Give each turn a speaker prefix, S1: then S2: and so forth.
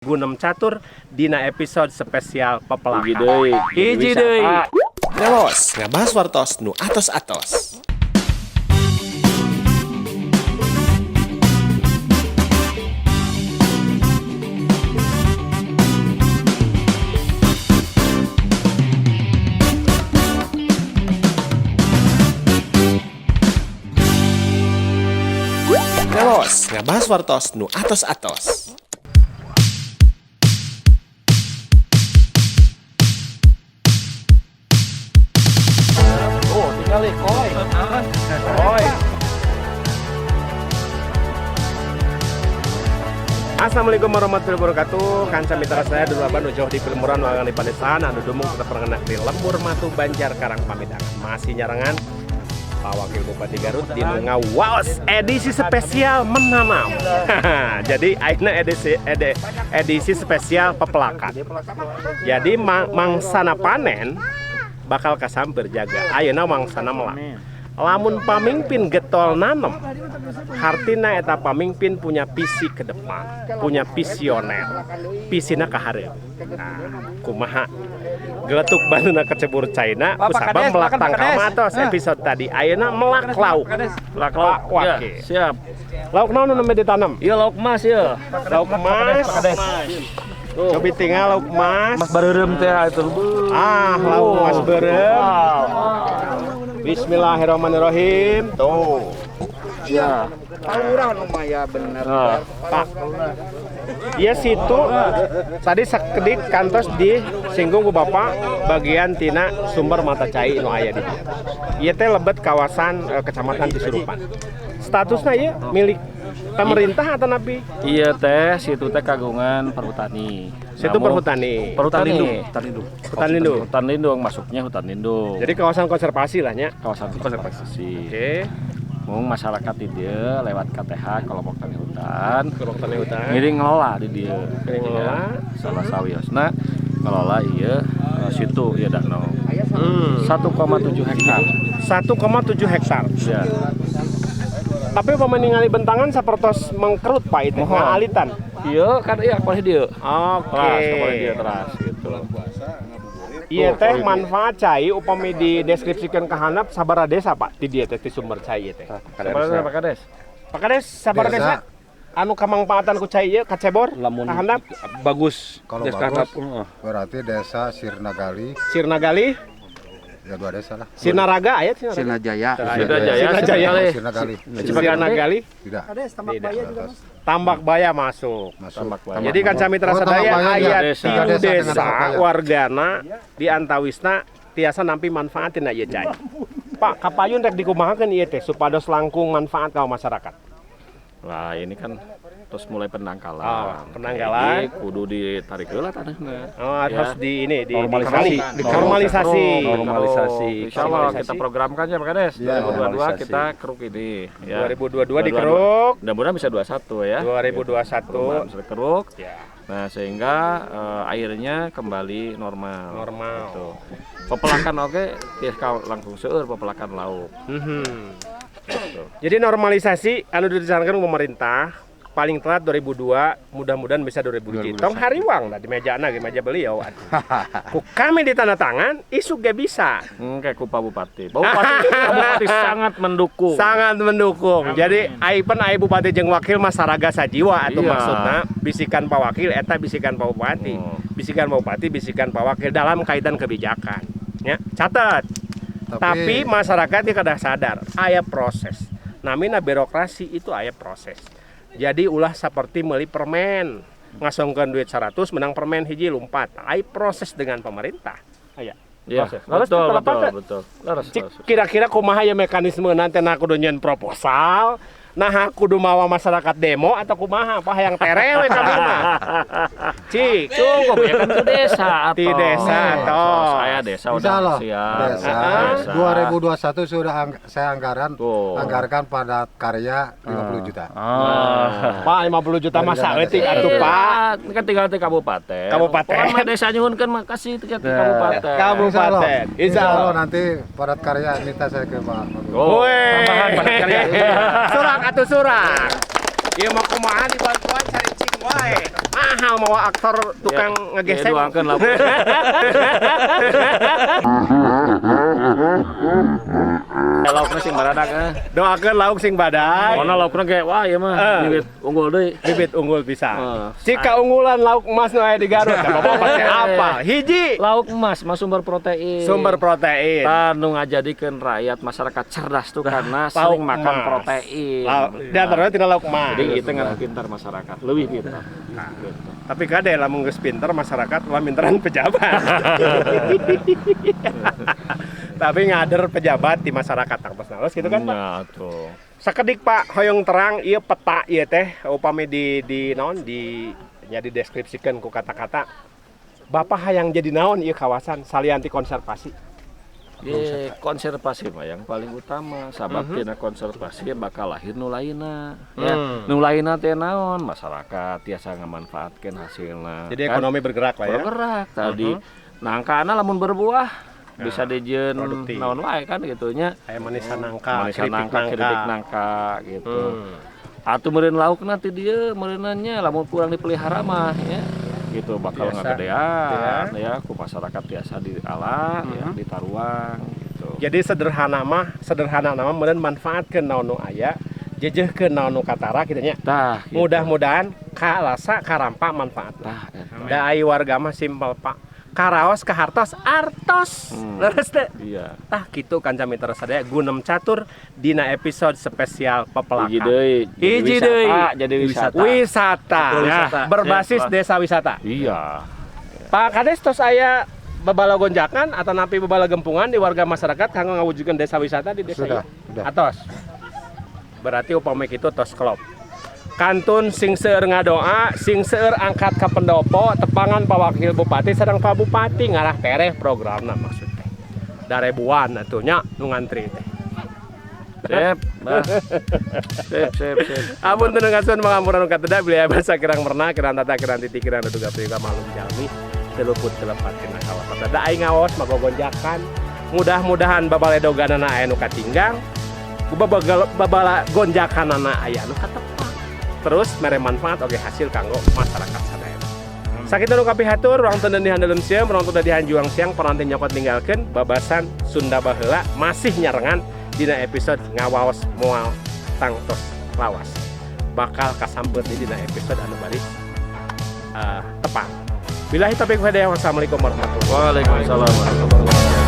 S1: Gunem Catur dina episode spesial pepelakan.
S2: Hiji deui.
S1: Hiji deui.
S3: Ngawas, ngabahas wartos nu atos-atos. Ngawas, ngabahas wartos nu atos-atos.
S2: Oh, tinggal koi.
S1: Oi. Assalamualaikum warahmatullahi wabarakatuh. Kanca mitra saya dulu nu jauh di Pilimuran wangan di Padesaan anu dumung tetap pernah di Lembur Matu Banjar Karang Pamidangan. Masih nyarengan Pak Wakil Bupati Garut di ngawaos edisi spesial menanam. Jadi ayeuna edisi spesial pepelakan. Jadi mangsana panen bakal kasamper jaga. Ayeuna mangsana melak. Lamun pamimpin getol nanem, hartina eta pamimpin punya visi ke depan, punya visioner, visina ka hareup. Nah, kumaha geletuk batuna kecebur caina, kusabab melak tangkal atos episode tadi. Ayeuna melak lauk.
S2: Melak lauk.
S1: Pak Wakil.
S2: Ya, siap.
S1: Lauk naon nu nembe ditanam?
S2: Iya, lauk emas ya.
S1: Lauk emas.
S2: Tuh.
S1: Cobi tinggal lauk emas.
S2: Emas bareureum teh itu.
S1: Ah, lauk emas beureum. Bismillahirrahmanirrahim. Tuh.
S2: Ya.
S4: Tawuran lumayan bener.
S2: Nah.
S1: Pak. Iya situ tadi sakedik kantos disinggung ku Bapak bagian tina sumber mata cai nu aya di dieu. Ieu teh lebet kawasan Kecamatan Cisurupan. Statusna ieu milik pemerintah atau napi?
S2: Iya teh, situ teh kagungan Perhutani.
S1: Situ Perhutani.
S2: Perhutani.
S4: Hutan lindung.
S1: Hutan lindung.
S2: Hutan lindung masuknya hutan lindung.
S1: Jadi kawasan konservasi lah nya.
S2: Kawasan konservasi.
S1: Oke.
S2: Mung masyarakat di dieu lewat KTH kelompok tani hutan.
S1: Kelompok tani hutan.
S2: Ngiring ngelola di dieu.
S1: Ngiring ngelola.
S2: Iya. Salah sawiosna ngelola ieu situ ieu danau. 1,7 hektar.
S1: 1,7 hektar.
S2: Ya.
S1: Tapi upama ningali bentangan sapertos mengkerut Pak itu,
S2: Mohon.
S1: ngaalitan.
S2: Iya kan iya kepala dieu.
S1: Oke.
S2: Teras kepala dieu teras gitu.
S1: Iya teh manfaat cai upami dideskripsikan ke handap sabaraha desa Pak di dieu teh di sumber cai ieu teh.
S2: Sabaraha Pak Kades?
S1: Pak Kades sabaraha desa? Anu kamangfaatan ku cai ieu kacebor
S5: Lamun
S1: ka handap
S5: bagus.
S6: Kalau
S5: Desa
S6: bagus,
S5: Handap, heeh.
S6: berarti desa Sirnagali,
S1: Sirnagali,
S6: ya dua desa lah.
S1: Sirnaraga aya Sirnaraga.
S4: Sirnajaya.
S2: Sirnajaya,
S1: Sirnajaya.
S6: Sirnagali.
S1: Sirnagali,
S6: Tidak.
S1: Tidak. Tambak Baya masuk.
S6: Masuk.
S2: Tambak Baya.
S1: Jadi kan mitra
S6: Oh, Tambak
S1: sadaya
S6: Baya,
S1: aya
S2: desa.
S1: tilu
S6: Tiga desa dengan
S1: desa
S6: Tambak Baya.
S1: wargana di antawisna tiasa nampi manfaatin ieu cai. Pak, kapayun rek dikumahakeun ieu teh supados langkung manfaat ka masyarakat.
S2: Wah, ini kan terus mulai penangkalan.
S1: Oh, penangkalan.
S2: Jadi kudu ditarik heula tanahna.
S1: Oh,
S2: Ya.
S1: harus di ini di
S5: Normalisasi.
S1: Normalisasi.
S5: Normalisasi.
S2: Insya Allah kita programkan ya Pak Kades.
S6: Iya,
S2: 2022
S5: normalisasi.
S2: kita keruk ini. Ya.
S1: 2022 dikeruk.
S2: Mudah-mudahan bisa 21 ya.
S1: 2021.
S2: Mudah-mudahan bisa dikeruk.
S1: Ya.
S2: Nah, sehingga airnya kembali normal.
S1: Normal.
S2: Gitu. Pepelakan oke, tiasa langsung seueur pepelakan lauk. Gitu.
S1: Jadi normalisasi anu direncanakan pemerintah paling telat 2002, mudah-mudahan bisa 2007. Tong hariwang lah di mejana di meja beliau. Ku kami ditanda tangan, isuk ge bisa.
S2: Kayak ku Pak Bupati. Pak Bupati, Pak Bupati sangat mendukung.
S1: Sangat mendukung. Jadi aipen ai bupati jeung wakil mah saraga sajiwa atau
S2: Iya.
S1: maksudna bisikan Pak Wakil eta bisikan Pak Bupati.
S2: Oh.
S1: Bisikan Pak Bupati, bisikan Pak Wakil dalam kaitan kebijakan. Ya, catat. Tapi masyarakat ya kada sadar, aya proses. Namina birokrasi itu aya proses. Jadi ulah seperti meuli permen, ngasongkeun duit 100 menang permen hiji lumpat. Aya proses dengan pemerintah. Aya.
S2: Iya,
S1: Proses. Lalu
S2: betul,
S1: setelah
S2: betul,
S1: apa?
S2: betul. Leres,
S1: Cik,
S2: leres.
S1: kira-kira kumaha ya mekanisme nanti nah kudu nyieun proposal, nah kudu mawa masyarakat demo atau kumaha apa yang terewe kami mah. Cik,
S2: Cukup ya kan ke desa atau
S1: Di desa atau.
S2: Saya desa
S6: Insya
S2: udah
S6: Allah,
S2: siap.
S6: desa
S2: Desa.
S6: 2021 sudah saya
S2: Tuh.
S6: anggarkan pada karya 50 juta.
S2: Ah.
S1: Pak 50 juta masa eutik atuh Pak.
S2: Iya, kan tinggal di kabupaten.
S1: Kabupaten.
S2: Pokoknya mah desa nyuhunkeun mah kasih tiket ke kabupaten.
S1: Kabupaten.
S6: Insya
S1: Insya
S6: Allah
S1: Allah.
S6: nanti padat karya minta saya ke Pak. Pak-
S2: Oh.
S1: Weh.
S5: Tambahan padat karya.
S1: Surak atuh surak. Ieu mah kumaha dibantuan cari cing. Wae. Mahal mau aktor tukang ngegesek.
S2: Ya, doakeun lah. Laukna sing baradak eh.
S1: Doakeun lauk sing badak.
S2: Pokona laukna ge wah ieu mah bibit unggul deui.
S1: Bibit unggul pisan. Cika unggulan lauk emas nu aya di Garut. Bapak pasti apa? Hiji.
S2: Lauk emas mah sumber protein.
S1: Sumber protein.
S2: Tah nu ngajadikeun rakyat masyarakat cerdas tuh karena
S1: Lauk
S2: sering makan
S1: emas.
S2: Protein.
S1: Di antaranya tina lauk emas.
S2: Jadi itu ngarah pintar masyarakat, lebih pintar. Gitu.
S1: Tapi kade lamun geus pinter masyarakat lah minteran pejabat. Tapi ngader pejabat di masyarakat tangtos nales gitu kan, Pak.
S2: Ya tuh.
S1: Sakedik Pak, hoyong terang ieu peta ieu teh upami di naon di nya dideskripsikeun ku kata-kata. Bapak hayang jadi naon ieu kawasan salian ti konservasi?
S2: Ye, konservasi mah yang paling utama. Sabab tina konservasi bakal lahir nu lainna. Ya, nu lainna teh naon? Masyarakat tiasa ngamanfaatkeun hasilna.
S1: Jadi ekonomi bergerak lah ya.
S2: Bergerak tadi. Nangkana lamun berbuah bisa dijieun
S1: produktif.
S2: Naon wae kan gitu nya.
S1: Aya manisan nangka,
S2: manisan
S1: keripik
S2: nangka,
S1: nangka.
S2: Keripik nangka gitu. Atuh meureun laukna ti dieu meureunna lamun kurang dipelihara mah ya. Gitu bakal
S1: Biasa.
S2: Ngagedean ya ku masyarakat biasa diala ya ditaruang gitu.
S1: Jadi sederhana mah, sederhana nama meureun manfaatkeun naon nu aya, jejehkeun naon nu katara kitu nya.
S2: Tah, gitu.
S1: Mudah-mudahan kalasa karampa manfaatna.
S2: Tah, eta.
S1: Da ai warga mah simpel Pak. Karaos kahartos artos. Leres teh.
S2: Iya.
S1: Tah kitu kanca mitra sadaya gunem catur dina episode spesial pepelakan.
S2: Hiji deui, jadi
S1: Hiji
S2: wisata,
S1: deui.
S2: jadi wisata.
S1: Wisata.
S2: Wisata.
S1: Berbasis
S2: Siap,
S1: desa wisata.
S2: Iya.
S1: Pak Kades tos aya babala gonjakan atau napi babala gempungan di warga masyarakat kanggo ngawujudkeun desa wisata di desa
S6: Sudah,
S1: ieu?
S6: sudah.
S1: Atos. Berarti upami kitu tos klop. Kantun sing seueur ngadoa, sing seueur angkat ka pendopo, tepangan Pak Wakil Bupati sareng Pak Bupati ngarah tereh programna maksud teh. Darebuan atuh nya nu ngantri teh.
S2: Sip, bah. Sip, sip, sip.
S1: Ampun teu ngasun pangampura nu kateda bilih aya basa kirang merna, kirang tata, kirang titi, kirang duga priyoga malum jalmi teu luput teu lepat tina kawasa. Da aing ngaos magogonjakan. Mudah-mudahan babaledoganana aya nu katinggang, babala gonjakanana aya nu katepang. Terus mere manfaat oge hasil kanggo masyarakat sadaya. Sakitu nu kapihatur, urang teu di handelem sieum, urang teu di hanjuang siang, paranti nyokot ninggalkeun babasan Sunda baheula masih nyarengan dina episode ngawaos moal tangtos lawas. Bakal kasampeut di dina episode anu bari tepang. Billahi taufiq wa hidayah. Wassalamualaikum warahmatullahi wabarakatuh.
S2: Waalaikumsalam warahmatullahi wabarakatuh.